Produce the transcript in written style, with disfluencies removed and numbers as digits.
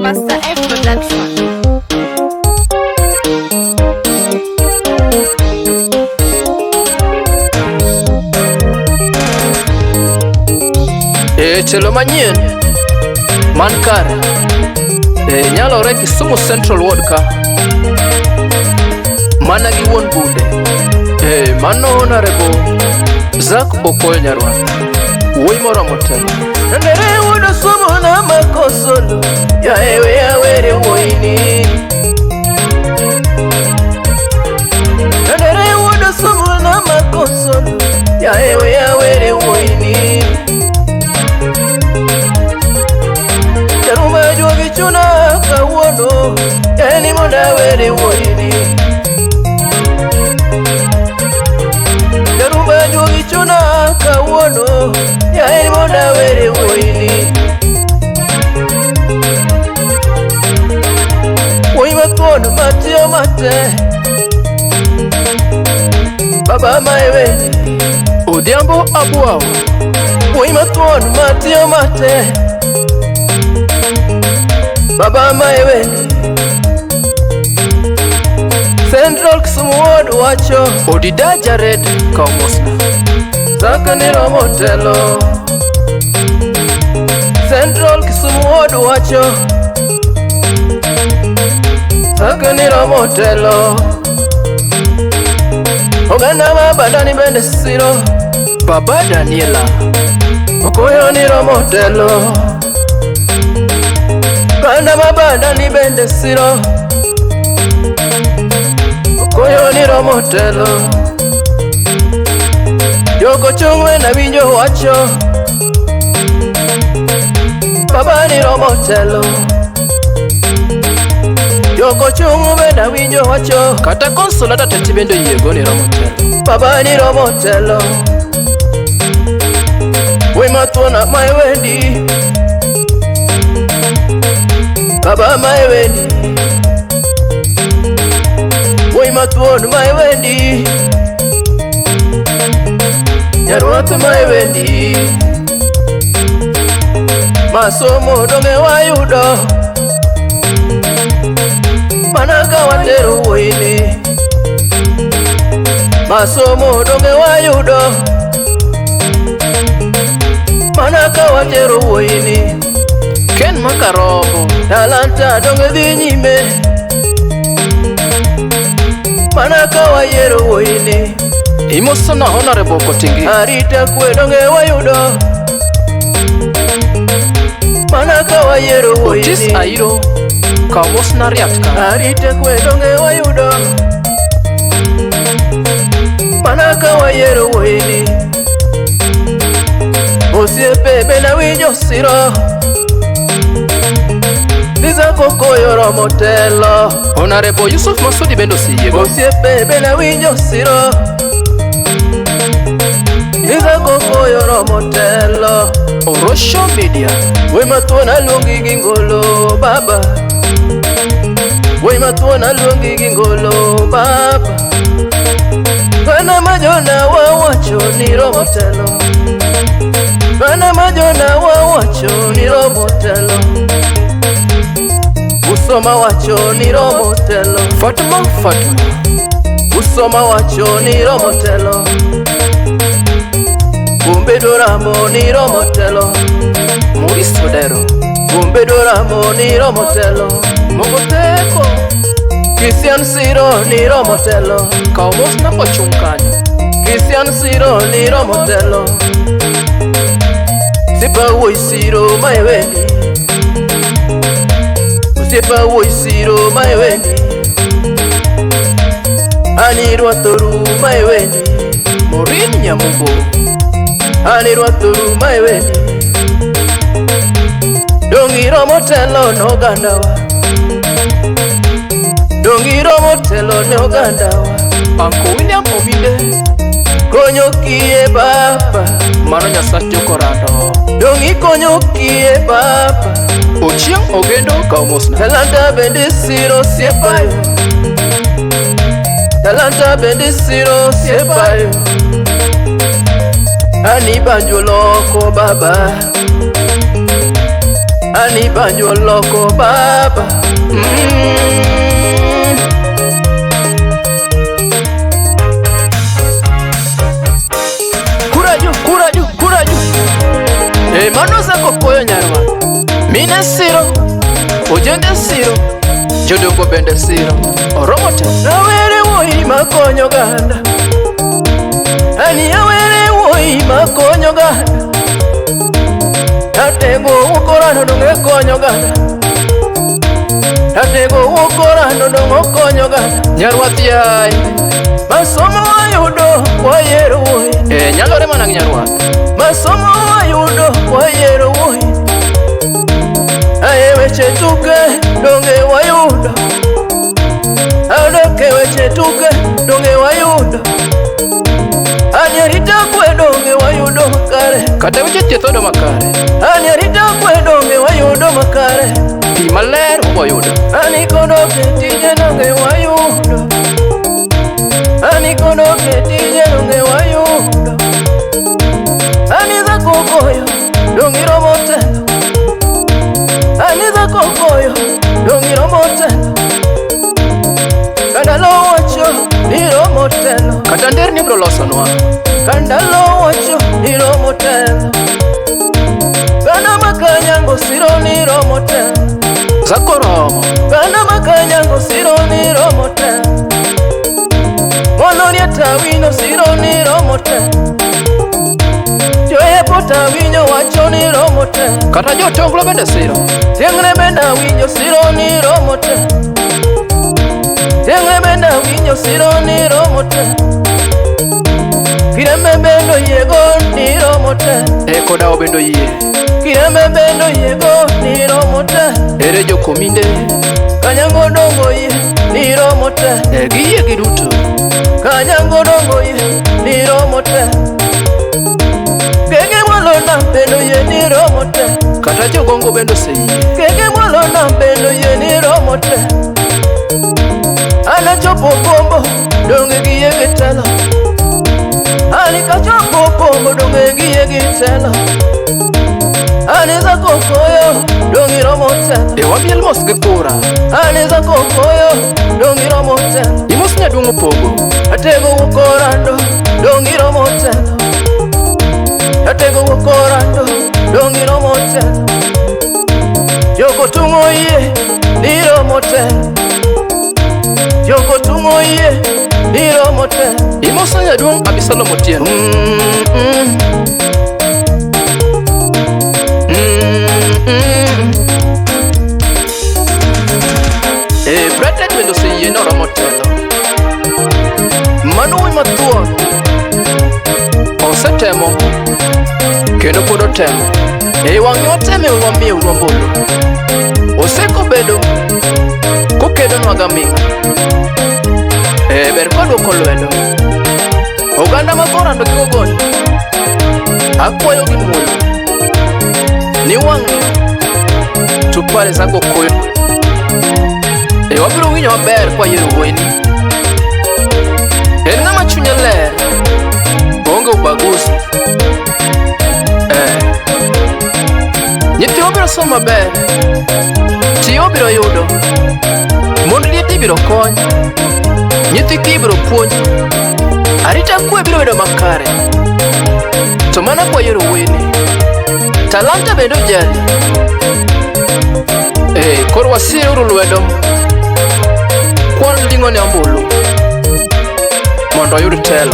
Master F Production. E telo manyien man kare e nyalore Kisumu Central Ward ka mana gi wuon bunde e mano Honorable Zack Okoyo Nyarwath wuoyi moromo telo. Nandere wuodo somo na makosolo yaewe yawere wuoyini. Nandere wuodo somo na makosolo yaewe yawere wuoyini. Jaruma juogi chuna kawuono yaeni mondo awere wuoyini. Jaruma juogi chuna kawuono yaeni mondo awere wuoyini. Wuoyi mathuon matiyo matek Baba maeweni. Odhiambo Abwao. Wuoyi mathuon matiyo matek Baba maeweni. Central Kisumu Ward wacho Odida Jared kaw mosna. Zaka ni romo telo. Central Kisumu Ward wacho Zaka ni romo telo. Oganda ma Badani bende siro Baba Daniela. Okoyo ni romo telo. Oganda ma Badani bende siro Okoyo ni romo telo. Jogo chung'we na winjo wacho Baba ni romo telo. Jogo chung'we na winjo wacho Kata Consolata Teti bende oyiego ni romo telo. Baba ni romo telo. Wuoyi mathuona maewendi Baba maewendi. Wuoyi mathuon maewendi Nyarwath maewendi. Masomo donge wayudo mana ka watero wuoyini. Masomo donge wayudo mana ka watero wuoyini. Ken Makarombo. Talanta donge dhi nyime mana ka wayiero wuoyini. Imosona Honorable Kotingi. Arita kwe donge wayudo mana ka wayiero Otis wuoyini. Airo kaw mosna riat ka. Arita kwe donge wayudo mana ka wayiero wuoyini. Osiepe bende awinjo siro Liza Kokoyo romo telo. Honorable Yusuf Masudi bende oseyiego. Osiepe bende awinjo siro Liza Kokoyo romo telo. Orosho Media. Wuoyi mathuon aluongi gi ngolo baba. Wuoyi mathuon aluongi gi ngolo baba. Bana majona wawacho ni romo telo. Bana majona wawacho ni romo telo. Usoma wacho ni romo telo. Fatuma Fatuma. Usoma wacho ni romo telo. Bombedo ramo ni romo telo. Maurice Odero. Bombedo ramo ni romo telo. Mogoteko. Christian Siro ni romo telo. Kaw mosna kochung' kanyo. Christian Siro ni romo telo. Osiepa wuoyi siro maewendi. Osiepa wuoyi siro maewendi. Ani rwathoru maewendi. Maureen Nyamugo. Ani rwathoru maewendi. Dongi romo telo ne ogandawa. Dongi romo telo ne ogandawa. Uncle William Ominde. Konyo kiye baba. Mano Nyasach Jokorando. Dongi konyo kiye baba. Ochieng' Ogendo kaw mosna. Talanta bende siro osiepayo. Talanta bende siro osiepayo. Ani banjo loko baba. Ani banjo loko baba. Kura juu, kura juu, kura juu. E, mano zako koyo nyarwa. Mine siro, ojende siro, jodongo bende siro. Oromo te. Awere wuoyi makonyo oganda. Ani awere wuoyi makonyo oganda. Tatego wukorano donge konyo oganda. Tatego wukorano donge konyo oganda. Nyarwath yaye. Masomo wayudo kwayiero wuoyi. E, nyalore mana gi nyarwath. Masomo wayudo kwayiero wuoyi. Aye weche tuke donge wayudo. Adoke weche tuke donge wayudo. Ani arita kwe donge wayudo makare. Kata weche thieth odo makare. Ani arita kwe donge wayudo makare. Pi maler oboyudo. Ani kodoke tije donge wayudo. Ani kodoke tije donge wayudo. Ani dhako koyo donge iromo telo. Ani dhako koyo donge iromo telo. Kandalo wacho ni iromo telo. Kata nderni ibiro losonwa. Kandalo wacho ni iromo telo. Kanda makanyango siro ni iromo telo. Zako oromo. Kanda makanyango siro ni iromo telo. Moloria tawino siro ni iromo telo. Joyepo tawinyo wacho ni iromo telo. Kata jotonglo bende siro. Tieng're bende awinjo siro ni iromo telo. Tieng're bende awinjo siro ni iromo telo. Kirembe bende oyiego ni iromo telo. E, koda bende oyie. Kirembe bende oyiego ni iromo telo. Ere jokominde. Kanyango dongo yie ni iromo telo. E, giyie giduto. Kanyango dongo yie ni iromo telo. Genge mwalo nam bende oyie ni iromo telo. Kata jogongo bende oseyie. Genge mwalo nam bende oyie ni iromo telo. An achopo kombo donge giyie gi telo. Ani kachopo kombo donge giyie gi telo. Ani zako koyo donge iromo telo. E, wamiel mos gi kura. Ani zako koyo donge iromo telo. Imos nyaduong' opogo. Atego wukorando donge iromo telo. Atego wukorando donge iromo telo. Joko tung'o yie ni iromo telo. Joko tung'o yie ni iromo telo. Imoso nyaduong' Abisalom Otieno. E, Bratet bende oseyie ni oromo telo. Mano wuoyi mathuon. Osetemo. Kendo pod otemo. E wang'e wateme wamiye uru ombulu. Oseko bedo kokedonwa gaming'a. E, ber kwaduoko lwedo. Oganda ma Korando gi Kogoni. Akwayo gi muolo. Ni wang'ni tupare Zako koyo. E, wabiro winjo maber kwayiero wuoyini. En ng'ama chunye ler. Oonge ubaguzi. Eh. Nyithiwa biro somo maber. Tiyo biro yudo. Mond liete ibiro kony. Nyithi kiye ibiro puonj. Arita kwe biro bedo makare. To mana kwayiero wuoyini. Talanta bende ojali. Eh, koro wasir uru lwedo. Kwan ling'o ne ombulu. Mondo oyud telo.